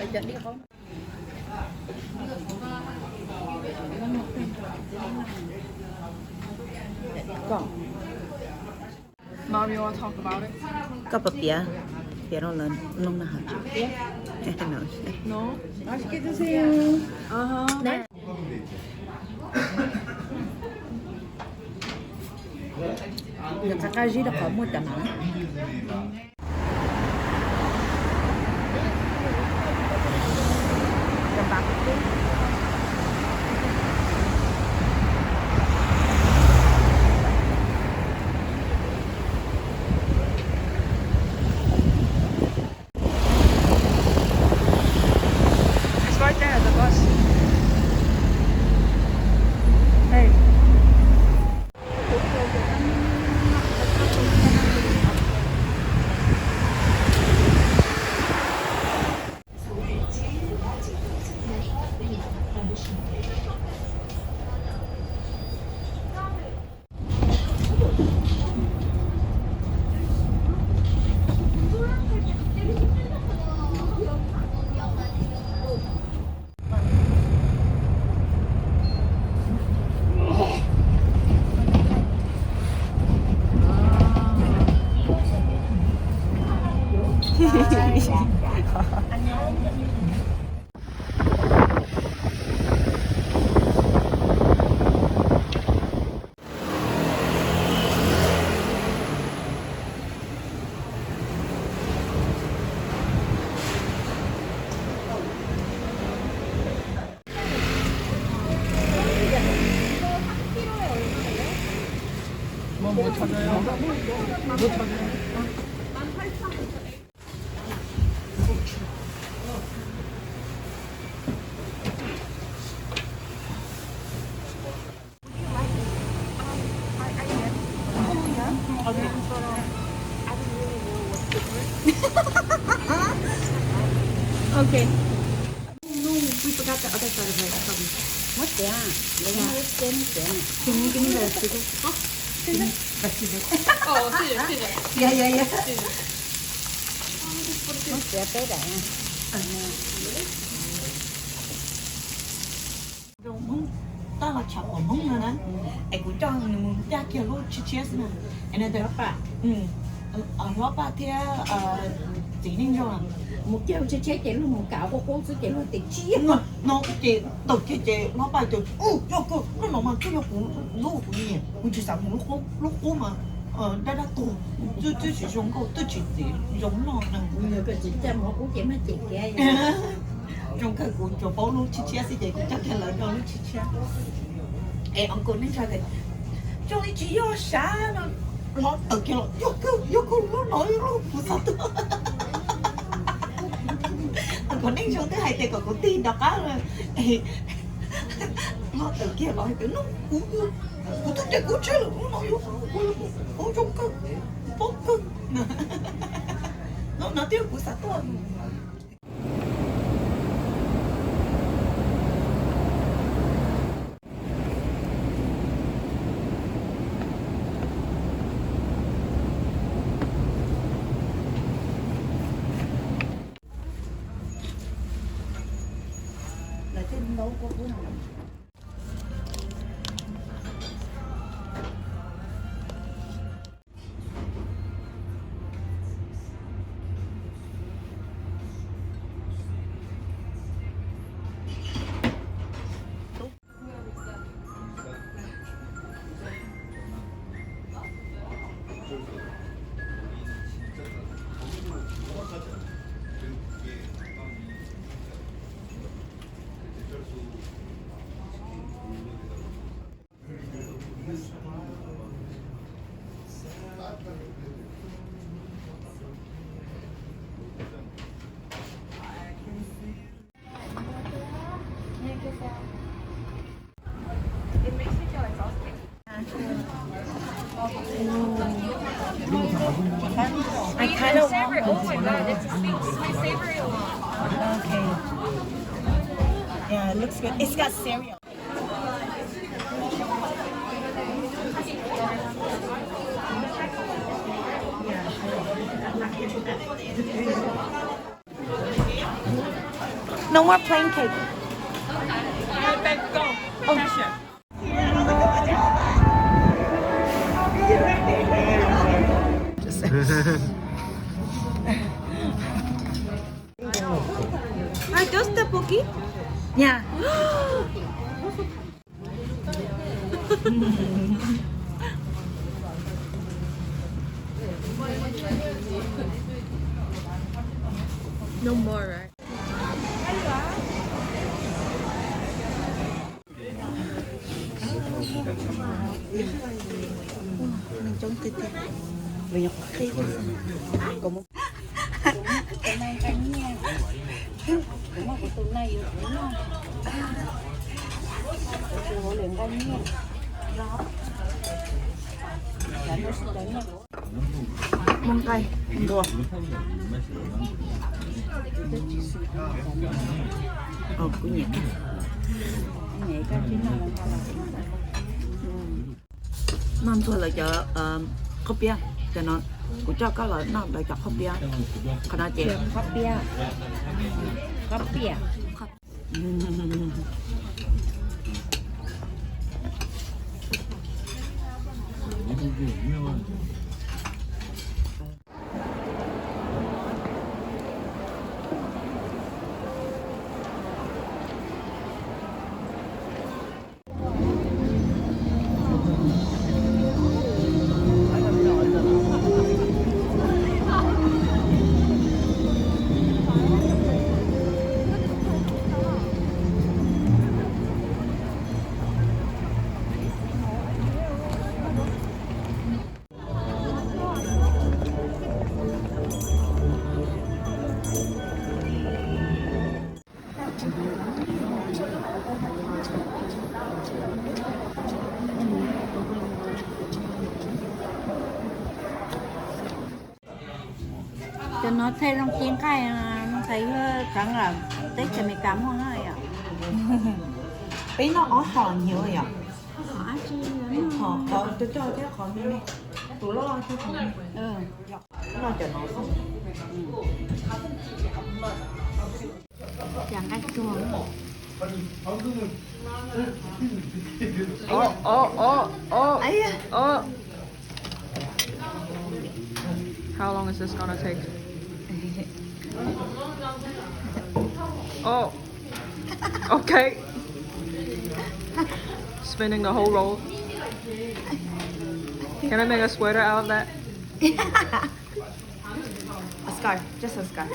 Mom, you wanna talk about it? Koj puas piav, piav rau lawv mloog na hais? No. Nws qab qab zib rau qhov muaj cov no. It's right there, the bus. Hey. Okay. No, we forgot the other side of it. Muab tiav, muab tiav. Muab tiav peb daim. Zoo Hmoob, tab los tsham pom Hmoob no na, es kuv coj nws mus caj kiag lub tshiab tshiab xwb na. Es nws tias, hlob Paj thiab txiv Neej Nraug mus caj lub tshiab tshiab ces luag mus kav qub qub xwb ces luag tias tsis yog no ces tawm kiag ces hlob Paj tias, yog kawg, lub no mas twb yog kuv lub, kuv nyiam, kuv tsis xav mus lub qub, lub qub mas dab dab tuag, twb tsis zoo nkauj, twb tsis txiv zoo noj na. Zoo kawg, kuv tsuas paub lub tshiab tshiab xwb ces kuv coj kiag lawv nrog lub tshiab tshiab. Es uncle Neej Nraug tias, zoo li tsis yog sav no, hlob tawm kiag los, yog kawg, yog kawg, lub no yog lub kuv xav tuaj. Uncle Neej Nraug twb hais tias kom kuv tig rov qab lawm. Hlob tawm kiag los hais tias, no kuv, kuv twb tias kuv tshiab lawm, lub no yog kuv, kuv zoo kawg, paub kawg. Lub no twb yog kuv xav tuaj. I kind of want one. Okay. Yeah, it looks good. It's got cereal. No more plain cake. Oh. Are those tteokbokki? Yeah. No more, right? Muaj nqaij ntua. Kuv nyiam. Noj ntxuag lawv cov qhob piab, cov no kuv coj koj los noj lawv cov qhob piab. Qhov no ces qhob piab, qhob piab. Cov no txhaj zoo ci nqaij, ntxhais yog tseev lawm, teb chaws Amelikas muaj na yom. Peb noj ob hom nyuaj yom. Hom qhov coj coj thiab qhov me me, tus loj loj thiab qhov me. Noj cov no xwb. Cas nqaij tuag. Oh, oh, oh, oh, oh. How long is this gonna take? Oh. Okay. Spinning the whole roll. Can I make a sweater out of that? A scarf, just a scarf.